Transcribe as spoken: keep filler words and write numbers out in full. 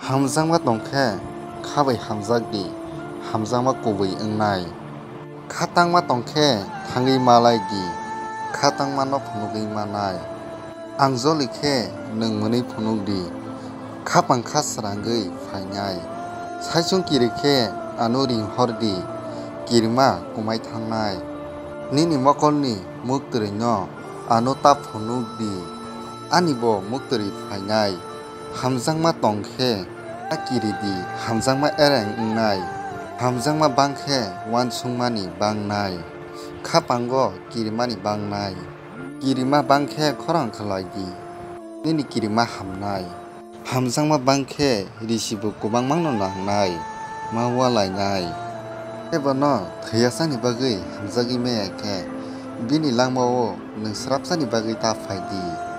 Hamjakma tong khe kha bai hamjak di, hamjakma kubui wngnai. Kha tangma tong khe thangwi ma lai di, kha tangmano phunugwi manai. Ang joli khe nwng mwnwi phunuk di, khapang kha srangwi phainai. Saichung kiri khe ano ring hor di, kirima kumai thangnai. Nini mokolni muktwrwino ano ta phunuk di, ani bo muktwrwi phainai. Hamjakma tong khe ta kiri di, hamjakma ereng wngnai. Hamjakma bang khe uansukmani bangnai, khapango kirimani bangnai. Kirima bang khe khorang khlai di, nini kirima hamnai. Hamjakma bang khe risibo kwbangmano nangnai, ma ualainai. Tei bono thwiyasani bagwi hamjagwi maya khe, bini langmao nwng swrapsani bagwi ta phai di.